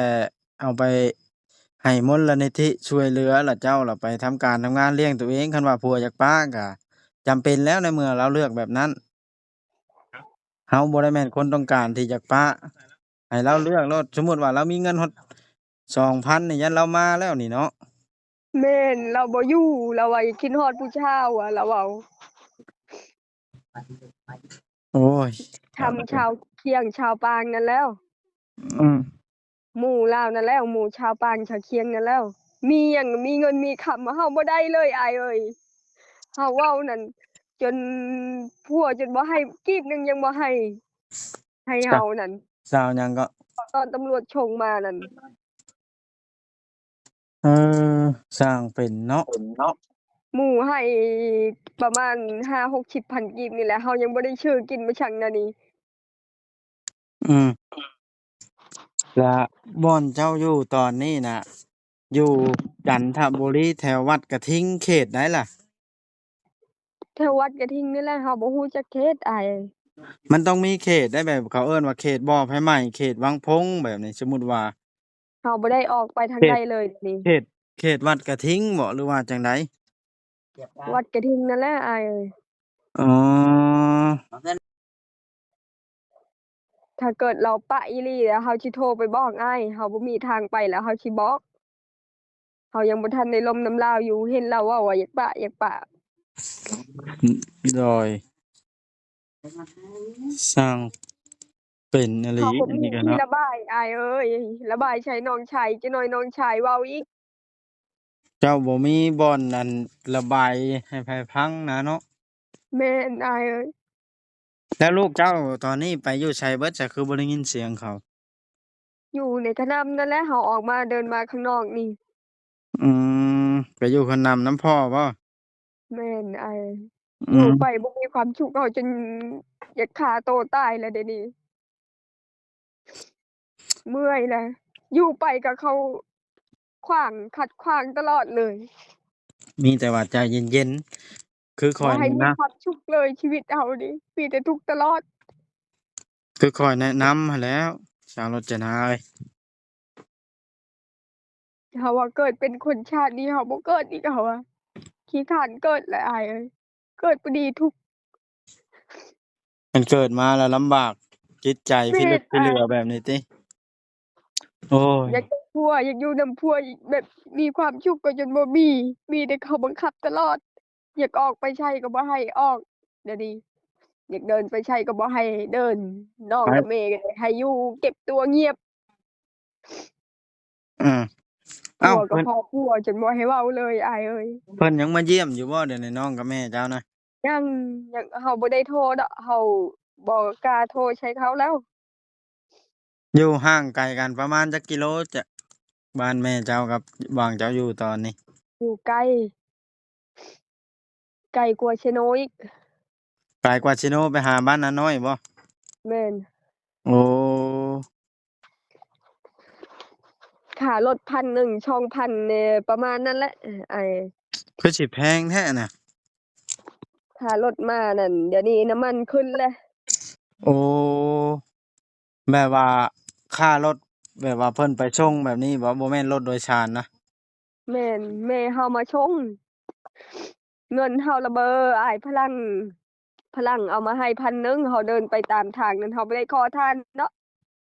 ເອົາໄປໃຫ້ມູນລະນິທິຊ່ວຍເຫຼືອ ລະເຈົ້າລະໄປທຳການທຳງານລ້ຽງຕົວເອງ. ຄັນວ່າຜົວຢາກປະກະຈຳເປັນແລ້ວ ໃນເມື່ອລາວເລືອກແບບນັ້ນ. ເຮົາບໍ່ໄດ້ແມ່ນຄົນຕ້ອງການທີ່ຢາກປະ ໃຫ້ລາວເລືອກໂລດ. ສົມມຸດວ່າລາວມີເງິນຮອດສອງພັນນີ້ ຢ້ານລາວມາແລ້ວນີ້ເນາະ. ແມ່ນ ລາວບໍ່ຢູ່ ລາວວ່າຄິດຮອດຜູ້ສາວວ່າ ລາວເວົ້າ. ໂອ້ຍ ທຳຊາວຄຽງຊາວປາງນັ້ນແລ້ວ. ອືມ ໝູ່ລາວນັ້ນແລ້ວ ໝູ່ຊາວປາງຊາວຄຽງນັ້ນແລ້ວ ມີຫຍັງ ມີເງິນມີຄຳ ເຮົາບໍ່ໄດ້ເລີຍອ້າຍເອີຍ. ເຮົາເວົ້ານັ້ນ ຈົນ ຜົວຈົນບໍ່ໃຫ້ ກີບໜຶ່ງຍັງບໍ່ໃຫ້ ໃຫ້ເຮົານັ້ນ. ຊາວຫຍັງເກາະ? ຕອນຕຳຫຼວດຊົງມານັ້ນ. ເອີ ຊ່າງເປັນເນາະ. ໝູ່ໃຫ້ປະມານຫ້າຫົກສິບພັນກີບນີ້ແຫຼະ ເຮົາຍັງບໍ່ໄດ້ຊື້ກິນມາຊັ່ງນະນີ້. ອືມ ລະບ່ອນເຈົ້າຢູ່ຕອນນີ້ນະ ຢູ່ຈັນທະບູລີ ແຖວວັດກະທິງ ເຂດໃດລະ? ແຖວວັດກະທິງນີ້ແຫຼະ ເຮົາບໍ່ຮູ້ຈັກເຂດອ້າຍ. ມັນຕ້ອງມີເຂດໄດ໋ ແບບເຂົາເອີ້ນວ່າເຂດບໍ່ໄຟໄໝ້ ເຂດວັງພົງ ແບບນີ້. ສົມມຸດວ່າ ເຮົາບໍ່ໄດ້ອອກໄປທາງໃດເລີຍນີ້. ເຂດ ເຂດວັດກະທິງບໍ ຫຼືວ່າຈັ່ງໃດ? ວັດກະທິງນັ້ນແຫຼະອ້າຍເອີຍ. ອໍ ຖ້າເກີດລາວປະອີ່ຫຼີແລ້ວ ເຮົາຊິໂທໄປບອກອ້າຍ. ເຮົາບໍ່ມີທາງໄປແລ້ວ ເຮົາຊິບອກ. ເຮົາຍັງບໍ່ທັນໄດ້ລົມນຳລາວຢູ່ ເຫັນລາວເວົ້າວ່າຢາກປະ ຢາກປະ. ໂດຍ ຊ່າງເປັນອີ່ຫຼີ ເຮົາບໍ່ມີທີ່ລະບາຍອ້າຍເອີຍ ລະບາຍໃສ່ນ້ອງຊາຍ ຈັກໜ້ອຍນ້ອງຊາຍເວົ້າອີກ. ເຈົ້າບໍ່ມີບ່ອນອັນລະບາຍໃຫ້ໃຜຟັງນະເນາະ. ແມ່ນອ້າຍເອີຍ. ແລ້ວລູກເຈົ້າຕອນນີ້ໄປຢູ່ໃສເບິດ ສະ ຄືບໍ່ໄດ້ຍິນສຽງເຂົາ? ຢູ່ໃນຂະໜຳນັ້ນແຫຼະ ເຮົາອອກມາ ເດີນມາຂ້າງນອກນີ້. ອືມ ໄປຢູ່ຂະໜຳນຳພໍ່ບໍ? ແມ່ນອ້າຍ. ອືມ ຢູ່ໄປບໍ່ມີຄວາມສຸກ ເຮົາຈົນຢາກຂ້າໂຕຕາຍແລ້ວດຽວນີ້. ເມື່ອຍແຫຼະ ຢູ່ໄປກໍເຂົາຂວາງ ຂັດຂວາງຕະຫຼອດເລີຍ. ມີແຕ່ວ່າໃຈເຢັນໆ ຄືຂ້ອຍນີ້ນະ ບໍ່ໃຫ້ມີຄວາມສຸກເລີຍ ຊີວິດເຮົານີ້ມີແຕ່ທຸກຕະຫຼອດ. ຄືຂ້ອຍແນະນຳຫັ້ນແຫຼ້ວ ສາວລົດຈະນາເອີຍ. ເຮົາວ່າເກີດເປັນຄົນຊາດນີ້ເຮົາບໍ່ເກີດອີກ ເຮົາວ່າຂີ້ຄ້ານເກີດແຫຼະອ້າຍເອີຍ ເກີດບໍ່ດີທຸກ. ມັນເກີດມາແລ້ວລຳບາກຈິດໃຈ ແມ່ນ ພິລຶກພິເຫຼືອແບບນີ້ຕິ. ໂອ້ຍ ຢາກໄດ້ຜົວ ຢາກຢູ່ນຳຜົວ ແບບມີຄວາມສຸກກໍຈົນບໍ່ມີ ມີແຕ່ເຂົາບັງຄັບຕະຫຼອດ. ຢາກອອກໄປໃສກໍບໍ່ໃຫ້ອອກ ດຽວນີ້ ຢາກເດີນໄປໃສກໍບໍ່ໃຫ້ເດີນ. ນ້ອງ ໄປ ກັບແມ່ກໍໃຫ້ຢູ່ເກັບຕົວງຽບ. ອືມ ເອົ້າ ຜົວກໍພໍຜົວຈົນບໍ່ໃຫ້ເວົ້າເລີຍອ້າຍເອີຍ. ເພິ່ນຍັງມາຢ້ຽມຢູ່ບໍ່ ດຽວນີ້ ນ້ອງກັບແມ່ເຈົ້ານະ? ຍັງ ຍັງ ເຮົາບໍ່ໄດ້ໂທດອກ ເຮົາບໍ່ກ້າໂທໃສ່ເຂົາແລ້ວ. ຢູ່ຫ່າງໄກກັນປະມານຈັກກິໂລ ຈາກບ້ານແມ່ເຈົ້າກັບບ່ອນເຈົ້າຢູ່ຕອນນີ້? ຢູ່ໄກ ໄກກວ່າເຊໂນອີກ. ໄກກວ່າເຊໂນໄປຫາບ້ານນານ້ອຍບໍ? ແມ່ນ. ໂອ້ ຄ່າລົດພັນໜຶ່ງ ສອງພັນ ແນ່ ປະມານນັ້ນແຫຼະອ້າຍ. ຄືຊິແພງແທ້ນະ. ຄ່າລົດມານັ້ນ ດຽວນີ້ນ້ຳມັນຂຶ້ນແຫຼະ. ໂອ້ ແບບວ່າຄ່າລົດ ແບບວ່າເພິ່ນໄປສົ່ງແບບນີ້ບໍ? ບໍ່ແມ່ນລົດໂດຍສານນະ? ແມ່ນ ແມ່ເຮົາມາສົ່ງ. ເງິນເຮົາລະເບີ ອ້າຍ ພະລັງ ພະລັງເອົາມາໃຫ້ພັນໜຶ່ງ ເຮົາເດີນໄປຕາມທາງນັ້ນ ເຮົາບໍ່ໄດ້ຂໍທານເນາະ.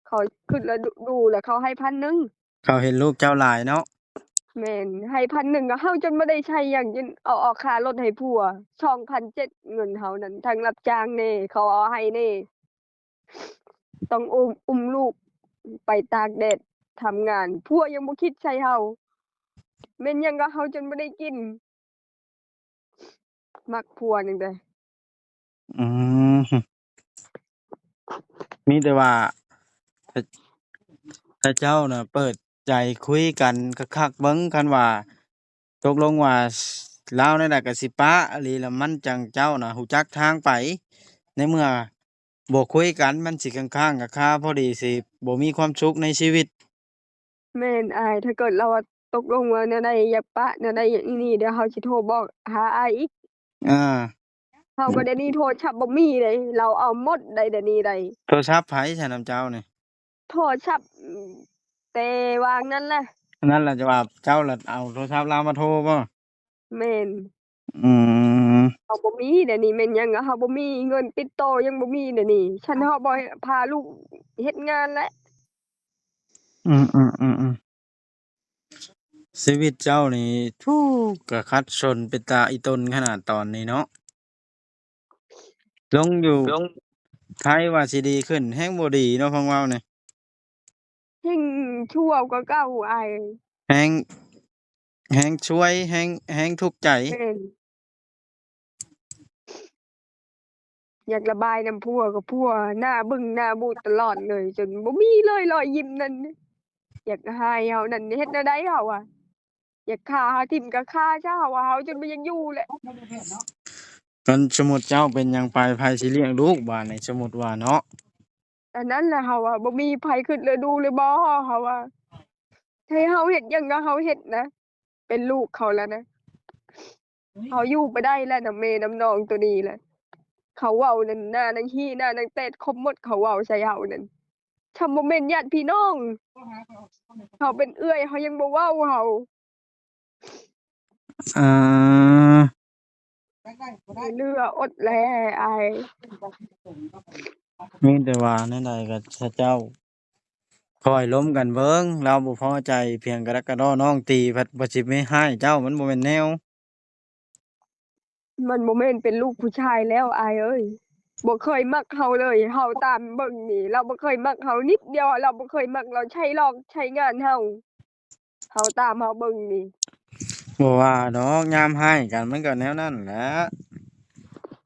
ເຂົາຄຶດລະດູ ລະເຂົາໃຫ້ພັນໜຶ່ງ. ເຂົາເຫັນລູກເຈົ້າຫຼາຍເນາະ. ແມ່ນ ໃຫ້ພັນໜຶ່ງ ເຮົາຈົນບໍ່ໄດ້ໃຊ້ຫຍັງ ຈົນເອົາອອກຄ່າລົດໃຫ້ຜົວ ສອງພັນເຈັດ ເງິນເຮົານັ້ນ ທັງຮັບຈ້າງແນ່ ເຂົາເອົາໃຫ້ແນ່. ຕ້ອງອຸ້ມ ອຸ້ມລູກໄປຕາກແດດທຳງານ ຜົວຍັງບໍ່ຄິດໃສ່ເຮົາ. ແມ່ນຫຍັງກໍເຮົາຈົນບໍ່ໄດ້ກິນ. ມັກຜົວຈັ່ງໃດ. ອືມ ມີແຕ່ວ່າ ຂະເຈົ້ານະເປີດໃຈຄຸຍກັນຄັກໆເບິ່ງ ຄັນວ່າຕົກລົງວ່າລາວແນວໃດກໍຊິປະອີ່ຫຼີລະ ມັນຈັ່ງເຈົ້ານະຮູ້ຈັກທາງໄປ. ໃນເມື່ອບໍ່ຄຸຍກັນ ມັນຊິຄ້າງໆຄາໆ ພໍດີຊິບໍ່ມີຄວາມສຸກໃນຊີວິດ. ແມ່ນອ້າຍ ຖ້າເກີດລາວວ່າຕົກລົງວ່າແນວໃດ ຢາກປະແນວໃດ ຢ່າງນີ້ ດຽວເຮົາຊິໂທບອກຫາອ້າຍອີກ. ອ່າ ເຮົາກໍດຽວນີ້ໂທລະສັບບໍ່ມີເດ້ ລາວເອົາໝົດໄດ໋ ດຽວນີ້ໄດ໋. ໂທລະສັບໃຜຊັ້ນນຳເຈົ້ານີ້? ໂທລະສັບ ແຕ່ວາງນັ້ນແຫຼະ. ນັ້ນລະ ຈະວ່າເຈົ້າລະເອົາໂທລະສັບລາວມາໂທບໍ? ແມ່ນ. ອືມ ເຮົາບໍ່ມີ ດຽວນີ້ແມ່ນຫຍັງ ເຮົາບໍ່ມີເງິນຕິດຕໍ່ ຍັງບໍ່ມີ ດຽວນີ້ ຊັ້ນເຮົາບໍ່ພາລູກເຮັດງານແຫຼະ. ອືມໆໆ ຊີວິດເຈົ້ານີ້ ທຸກກະຂັດສົນເປັນຕາອີ່ຕົນຂະໜາດຕອນນີ້ເນາະ. ລົງຢູ່ ລົງ ໄທວ່າຊິດີຂຶ້ນ ແຮ່ງບໍ່ດີເນາະ ຟັງເວົ້ານີ້ ແຮ່ງຊົ່ວກວ່າເກົ່າອ້າຍ. ແຮ່ງ ແຮ່ງຊວຍ ແຮ່ງ ແຮ່ງທຸກໃຈ. ແມ່ນ. ຢາກລະບາຍນຳຜົວກໍຜົວໜ້າບຶ້ງໜ້າບູດຕະຫຼອດເລີຍ ຈົນບໍ່ມີເລີຍລອຍຍິ້ມນັ້ນ. ຢາກຫາຍເຮົານັ້ນ ເຮັດແນວໃດເຮົາອະ? ຢາກຂ້າເຮົາຖິ້ມກໍຂ້າຊະ ເຮົາວ່າເຮົາຈົນບໍ່ຢາກຢູ່ແຫຼະ. ຄັນສົມມຸດເຈົ້າເປັນຫຍັງໄປ ໃຜຊິລ້ຽງລູກບາດນີ້ ສົມມຸດວ່າເນາະ? ອັນນັ້ນແຫຼະ ເຮົາວ່າບໍ່ມີໃຜຄຶດເລີຍດູເລີຍບໍ່ ເຮົາວ່າ ໃຫ້ເຮົາເຮັດຫຍັງກໍເຮົາເຮັດນະ ເປັນລູກເຂົາແລ້ວນະ. ເຮົາຢູ່ບໍ່ໄດ້ແລ້ວນຳແມ່ນຳນ້ອງໂຕນີ້ແຫຼະ. ເຂົາເວົ້ານັ້ນ ໜ້ານາງຮີ ໜ້ານາງແຕດ ຄົບໝົດ ເຂົາເວົ້າໃສ່ເຮົານັ້ນ ຊ່ຳບໍ່ແມ່ນຍາດພີ່ນ້ອງ. ເຮົາເປັນເອື້ອຍ ເຮົາຍັງບໍ່ເວົ້າ ເຮົາ ອ່າ ເຫຼືອອົດແລ້ອ້າຍ. ມີແຕ່ວ່າແນວໃດກໍເຈົ້າ ຄອຍລົມກັນເບິ່ງ ລາວບໍ່ພໍໃຈພຽງກະດັກກະດໍ້ ນ້ອງຕີພັດ ພັດຊິໄປຮ້າຍເຈົ້າ ມັນບໍ່ແມ່ນແນວ. ມັນບໍ່ແມ່ນເປັນລູກຜູ້ຊາຍແລ້ວ ອ້າຍເອີຍ. ບໍ່ເຄີຍມັກເຮົາເລີຍ. ເຮົາຕາມເບິ່ງນີ້ ລາວບໍ່ເຄີຍມັກເຮົານິດດຽວ. ລາວບໍ່ເຄີຍມັກ, ລາວໃຊ້ຫຼອກໃຊ້ງານເຮົາ. ເຮົາຕາມເຮົາເບິ່ງນີ້. ບໍ່ວ່າດອກ, ຍາມຮ້າຍກັນມັນກໍແນວນັ້ນແຫຼະ.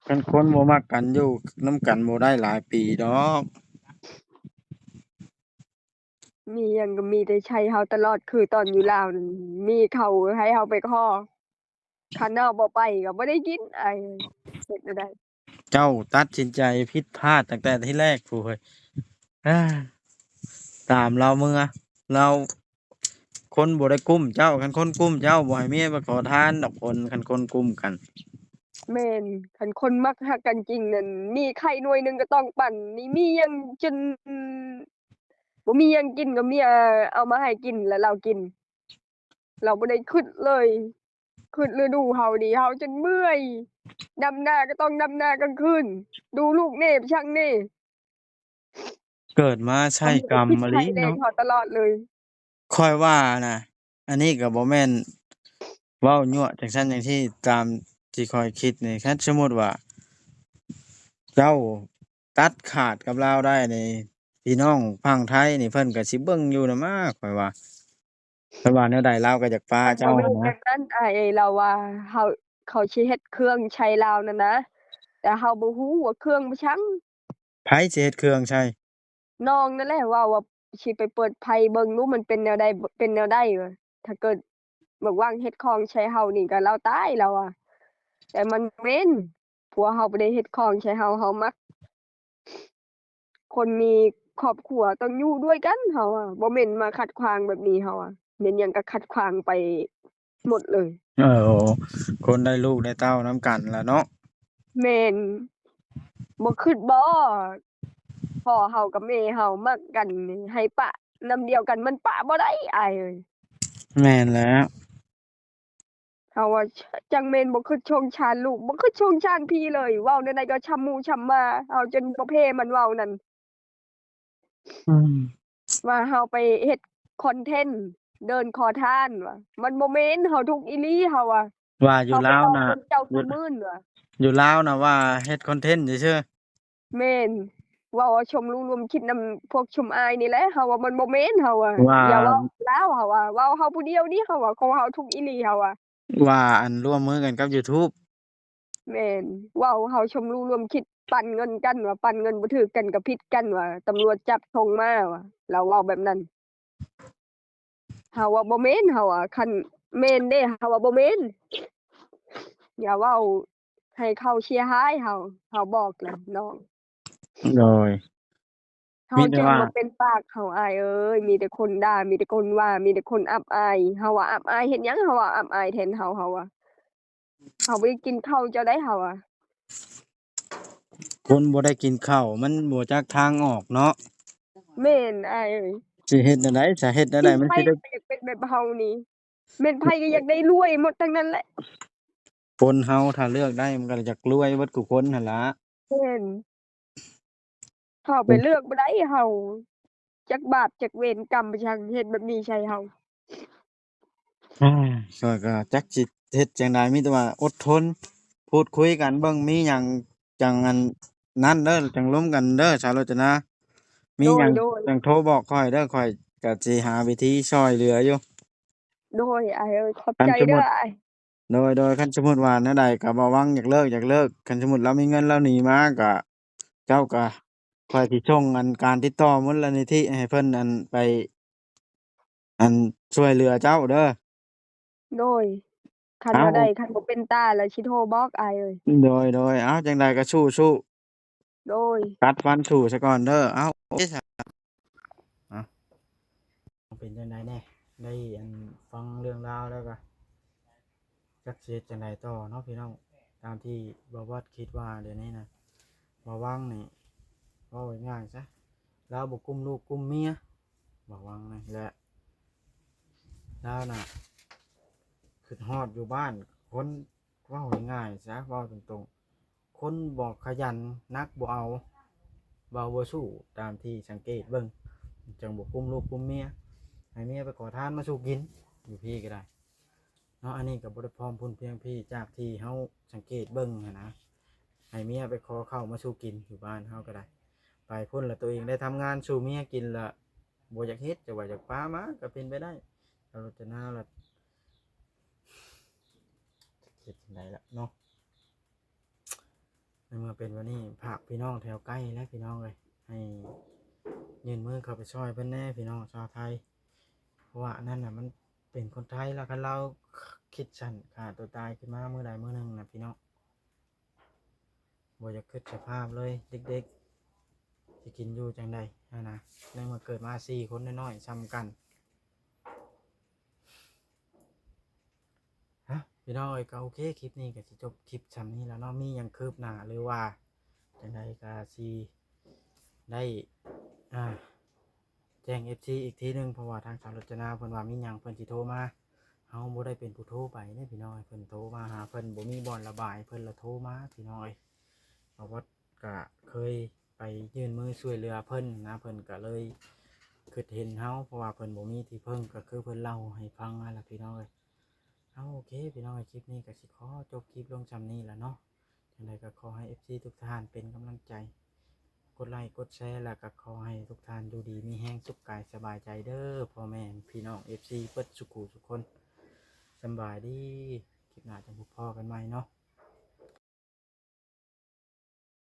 ຄັນຄົນບໍ່ມັກກັນ ຢູ່ນຳກັນບໍ່ໄດ້ຫຼາຍປີດອກ. ມີຫຍັງກໍມີແຕ່ໃຊ້ເຮົາຕະຫຼອດ, ຄືຕອນຢູ່ລາວນັ້ນ ມີເຂົ້າໃຫ້ເຮົາໄປຂໍ. ຄັນເຮົາບໍ່ໄປກໍບໍ່ໄດ້ກິນ, ອ້າຍເອີຍ. ເຮັດແນວໃດ? ເຈົ້າຕັດສິນໃຈຜິດພາດຕັ້ງແຕ່ທີແລກພຸ້ນເວີຍ. ຕາມລາວເມືອ, ລາວ ຄົນບໍ່ໄດ້ກຸ້ມເຈົ້າ. ຄັນຄົນກຸ້ມເຈົ້າ ບໍ່ໃຫ້ເມຍໄປຂໍທານດອກຄົນ, ຄັນຄົນກຸ້ມກັນ. ແມ່ນ, ຄັນຄົນມັກຮັກກັນຈິງນັ້ນ ມີໄຂ່ໜ່ວຍໜຶ່ງກໍຕ້ອງປັນ. ນີ້ມີຫຍັງຈົນ ບໍ່ມີຫຍັງກິນກໍເມຍເອົາມາໃຫ້ກິນ ແລ້ວລາວກິນ. ລາວບໍ່ໄດ້ຄິດເລີຍ. ຄິດລະດູເຮົານີ້ ເຮົາຈົນເມື່ອຍ. ດຳນາກໍຕ້ອງດຳນາກາງຄືນ, ດູລູກແດ່ ຊ່າງແດ່. ເກີດມາໃຊ້ກຳມະລິເນາະ. ເຮົາຕະຫຼອດເລີຍ. ຂ້ອຍວ່ານະ, ອັນນີ້ກໍບໍ່ແມ່ນເວົ້າຍົວະຈັ່ງຊັ້ນຈັ່ງຊີ້, ຕາມທີ່ຂ້ອຍຄິດນີ້, ຄັນສົມມຸດວ່າເຈົ້າຕັດຂາດກັບລາວໄດ້ນີ້, ພີ່ນ້ອງຝັ່ງໄທນີ້ເພິ່ນກໍຊິເບິ່ງຢູ່ນະມາ, ຂ້ອຍວ່າ. ເພິ່ນວ່າແນວໃດລາວກໍຢາກປະເຈົ້າ. ມັນບໍ່ແມ່ນແບບນັ້ນອ້າຍເອີຍ. ລາວວ່າເຮົາ ເຂົາຊິເຮັດເຄື່ອງໃສ່ລາວນັ້ນນະ, ແຕ່ເຮົາບໍ່ຮູ້ວ່າເຄື່ອງໄປສັງ. ໃຜຊິເຮັດເຄື່ອງໃສ່? ນ້ອງນັ້ນແຫຼະເວົ້າວ່າຊິໄປເປີດໄຟເບິ່ງດູ ມັນເປັນແນວໃດ ເປັນແນວໃດວ່າ. ຖ້າເກີດບັກຫວ່າງເຮັດຂອງໃສ່ເຮົານີ້ກໍລາວຕາຍລາວວ່າ. ແຕ່ມັນເປັນ ຜົວເຮົາບໍ່ໄດ້ເຮັດຂອງໃສ່ເຮົາ, ເຮົາມັກ ຄົນມີຄອບຄົວຕ້ອງຢູ່ດ້ວຍກັນ ເຮົາວ່າ. ບໍ່ແມ່ນມາຂັດຂວາງແບບນີ້ ເຮົາວ່າ. ແມ່ນຫຍັງກໍຂັດຂວາງໄປໝົດເລີຍ. ເອີ ຄົນໄດ້ລູກໄດ້ເຕົ້ານຳກັນລະເນາະ. ແມ່ນ. ບໍ່ຄິດບໍ່ ພໍ່ເຮົາກັບແມ່ເຮົາມັກກັນນີ້ ໃຫ້ປະນຳດຽວກັນ ມັນປະບໍ່ໄດ້ອ້າຍເອີຍ. ແມ່ນແລ້ວ. ເຮົາວ່າ ຈັກແມ່ນບໍ່ຄິດສົງສານລູກ ບໍ່ຄິດສົງສານພີ່ເລີຍ. ເວົ້າແນວໃດກໍຊ່ຳໝູ່ຊ່ຳໝາ ເຮົາຈົນບໍ່ແພ້ມັນເວົ້ານັ້ນ. ອືມ ວ່າເຮົາໄປເຮັດຄອນເທັນເດີນຂໍທານວ່າ ມັນບໍ່ແມ່ນ ເຮົາທຸກອີ່ຫຼີ ເຮົາວ່າ. ວ່າຢູ່ລາວນະ ເຮົາໄປເວົ້າຄົນເຈົ້າຄືມື່ນວ່າ ຢູ່ລາວນະວ່າເຮັດຄອນເທັນຊື່ໆ. ແມ່ນ. ເວົ້າວ່າຊົມຮູ້ລວມຄິດນຳພວກຊຸມອ້າຍນີ້ແຫຼະ ເຮົາວ່າມັນບໍ່ແມ່ນ ເຮົາວ່າ. ວ່າ ຢ່າເວົ້າລາວ ເຮົາວ່າ ເວົ້າເຮົາຜູ້ດຽວນີ້ ເຮົາວ່າ ຂອງເຮົາທຸກອີ່ຫຼີ ເຮົາວ່າ. ວ່າ ອັນ ຮ່ວມມືກັນກັບ YouTube. ແມ່ນ. ເວົ້າເຮົາຊົມຮູ້ລວມຄິດ ປັນເງິນກັນວ່າ ປັນເງິນບໍ່ຖືກກັນກໍຜິດກັນວ່າ ຕຳຫຼວດຈັບສົ່ງມາວ່າ ລາວເວົ້າແບບນັ້ນ. ເຮົາວ່າບໍ່ແມ່ນ ເຮົາວ່າ ຄັນແມ່ນເດ້ ເຮົາວ່າບໍ່ແມ່ນ. ຢ່າເວົ້າໃຫ້ເຂົາເສຍຫາຍເຮົາ ເຮົາບອກແລ້ວນ້ອງ. ໂດຍ. ເຮົາຈົນບໍ່ເປັນປາກເຮົາ ອ້າຍເອີຍ ມີແຕ່ຄົນດ່າ ມີແຕ່ຄົນວ່າ ມີແຕ່ຄົນອັບອາຍ. ເຮົາວ່າອັບອາຍເຮັດຫຍັງ ເຮົາວ່າອັບອາຍແທນເຮົາ ເຮົາວ່າ. ເຮົາບໍ່ໄດ້ກິນເຂົ້າເຈົ້າໃດ ເຮົາວ່າ. ຄົນບໍ່ໄດ້ກິນເຂົ້າ ມັນບໍ່ຈັກທາງອອກເນາະ. ແມ່ນ ອ້າຍເອີຍ. ຊິເຮັດແນວໃດ ຈະເຮັດແນວໃດ ມັນຊິໄດ້ ຢາກເປັນແບບເຮົານີ້ ແມ່ນໃຜກໍຢາກໄດ້ລວຍໝົດທັງນັ້ນແຫຼະ. ຄົນເຮົາຖ້າເລືອກໄດ້ ມັນກໍຢາກລວຍເບິດທຸກຄົນຫັ້ນລະ. ແມ່ນ. ເຮົາໄປເລືອກບໍ່ໄດ້ ເຮົາ ຈັກບາບຈັກເວນກຳໄປສັງເຮັດແບບນີ້ໃສ່ເຮົາ. ຂ້ອຍກໍຈັກຊິເຮັດຈັ່ງໃດ ມີແຕ່ວ່າອົດທົນ ພູດຄຸຍກັນເບິ່ງ ມີຫຍັງຈັ່ງອັນນັ້ນເດີ ຈັ່ງລົມກັນເດີ ສາວໂລຈະນາ. ມີຫຍັງ ໂດຍ ຈັ່ງໂທບອກຂ້ອຍເດີ ຂ້ອຍກໍຊິຫາວິທີຊ່ອຍເຫຼືອຢູ່. ໂດຍ ອ້າຍເອີຍ ຂອບໃຈເດີອ້າຍ. ໂດຍ ໂດຍ ຄັນສົມມຸດວ່າແນວໃດກໍບໍ່ຫວັງຢາກເລີກ ຢາກເລີກ ຄັນສົມມຸດລາວມີເງິນລາວໜີມາກໍ ເຈົ້າກໍ ຂ້ອຍຊິສົ່ງອັນການຕິດຕໍ່ມູນລະນິທິໃຫ້ເພິ່ນອັນໄປ ອັນຊ່ວຍເຫຼືອເຈົ້າເດີ. ໂດຍ ຄັນວ່າໄດ້ ຄັນບໍ່ເປັນຕາລະຊິໂທບອກອ້າຍເອີຍ. ໂດຍ ໂດຍ ເອົາ ຈັ່ງໃດກໍສູ້ໆ. ໂດຍ ກັດຟັນສູ້ຊະກ່ອນເດີ. ເອົາ ໂອເຄຊະ ເອົາ ເປັນຈັ່ງໃດແດ່ ໄດ້ອັນຟັງເລື່ອງລາວແລ້ວກະ ຈັກຊິເຮັດຈັ່ງໃດຕໍ່ເນາະພີ່ນ້ອງ. ຕາມທີ່ບ່າວບອດຄິດວ່າດຽວນີ້ນະ ບ່າວວັງນີ້ ເວົ້າງ່າຍໆຊະ ລາວບໍ່ກຸ້ມລູກກຸ້ມເມຍ ບ່າວວັງນີ້ ແລະ ລາວນະ ຄຶດຮອດຢູ່ບ້ານ ຄົນ ເວົ້າງ່າຍໆຊະ ເວົ້າຕົງໆ ຄົນບໍ່ຂະຫຍັນ ໜັກບໍ່ເອົາ ເບົາບໍ່ສູ້ ຕາມທີ່ສັງເກດເບິ່ງ ຈັ່ງບໍ່ກຸ້ມລູກກຸ້ມເມຍ ໃຫ້ເມຍໄປຂໍທານມາສູ່ກິນ ຢູ່ພີ້ກໍໄດ້. ເນາະ ອັນນີ້ກໍບໍ່ໄດ້ພ້ອມພຸ້ນພຽງພີ້ ຈາກທີ່ເຮົາສັງເກດເບິ່ງຫັ້ນນະ ໃຫ້ເມຍໄປຂໍເຂົ້າມາສູ່ກິນຢູ່ບ້ານເຮົາກໍໄດ້ ໄປພຸ້ນລະຕົວເອງໄດ້ທຳງານສູ່ເມຍກິນລະ ບໍ່ຢາກເຮັດ ຈະວ່າຢາກປາມາກໍເປັນໄປໄດ້ ສາວລົດຈະນາລະ ເຮັດຈັ່ງໃດລະເນາະ ໃນເມື່ອເປັນແບບນີ້ ຝາກພີ່ນ້ອງແຖວໃກ້ແຫຼະພີ່ນ້ອງເອີຍ ໃຫ້ຍື່ນມືເຂົ້າໄປຊ່ອຍເພິ່ນແດ່ພີ່ນ້ອງຊາວໄທ ເພາະວ່າອັນນັ້ນນະ ມັນເປັນຄົນໄທລະ ຄັນລາວຄິດສັ້ນຂ້າຕົວຕາຍຂຶ້ນມາມື້ໃດມື້ໜຶ່ງນະພີ່ນ້ອງ ບໍ່ຢາກຄິດສະພາບເລີຍ ເດັກໆ ຊິກິນຢູ່ຈັ່ງໃດຫັ້ນນະ ໃນເມື່ອເກີດມາສີ່ຄົນນ້ອຍໆ ສ່ຳກັນ. ຮະ ພີ່ນ້ອງເອີຍ ກໍໂອເຄ ຄລິບນີ້ກໍຊິຈົບຄລິບຊ່ຳນີ້ແລ້ວເນາະ ມີຫຍັງຄືບໜ້າ ຫຼືວ່າຈັ່ງໃດກໍຊິໄດ້ ອ່າ ແຈ້ງເອັຟຊີອີກທີໜຶ່ງ ເພາະວ່າທາງສາວລົດຈະນາເພິ່ນວ່າມີຫຍັງເພິ່ນຊິໂທມາ ເຮົາບໍ່ໄດ້ເປັນຜູ້ໂທໄປເດ້ພີ່ນ້ອງ ເພິ່ນໂທມາຫາ ເພິ່ນບໍ່ມີບ່ອນລະບາຍ ເພິ່ນລະໂທມາພີ່ນ້ອງເອີຍ ບ່າວວັອດກະເຄີຍໄປຍື່ນມືຊ່ວຍເຫຼືອເພິ່ນນະ ເພິ່ນກະເລີຍຄິດເຫັນເຮົາ ເພາະວ່າເພິ່ນບໍ່ມີທີ່ເພິ່ງ ກະຄືເພິ່ນເລົ່າໃຫ້ຟັງຫັ້ນລະພີ່ນ້ອງເອີຍ. ເອົາ ໂອເຄພີ່ນ້ອງເອີຍ ຄລິບນີ້ກະຊິຂໍຈົບຄລິບລົງຊ່ຳນີ້ລະເນາະ ຈັ່ງໃດກະຂໍໃຫ້ເອັຟຊີທຸກທ່ານເປັນກຳລັງໃຈ ກົດໄລກົດແຊ ແລະກະຂໍໃຫ້ທຸກທ່ານຢູ່ດີມີແຮງ ສຸກກາຍສະບາຍໃຈເດີພໍ່ແມ່ພີ່ນ້ອງເອັຟຊີເບິດສູ່ຜູ້ສູ່ຄົນ ສຳບາຍດີ ຄລິບໜ້າຈັ່ງພົບພໍ້ກັນໃໝ່ເນາະ.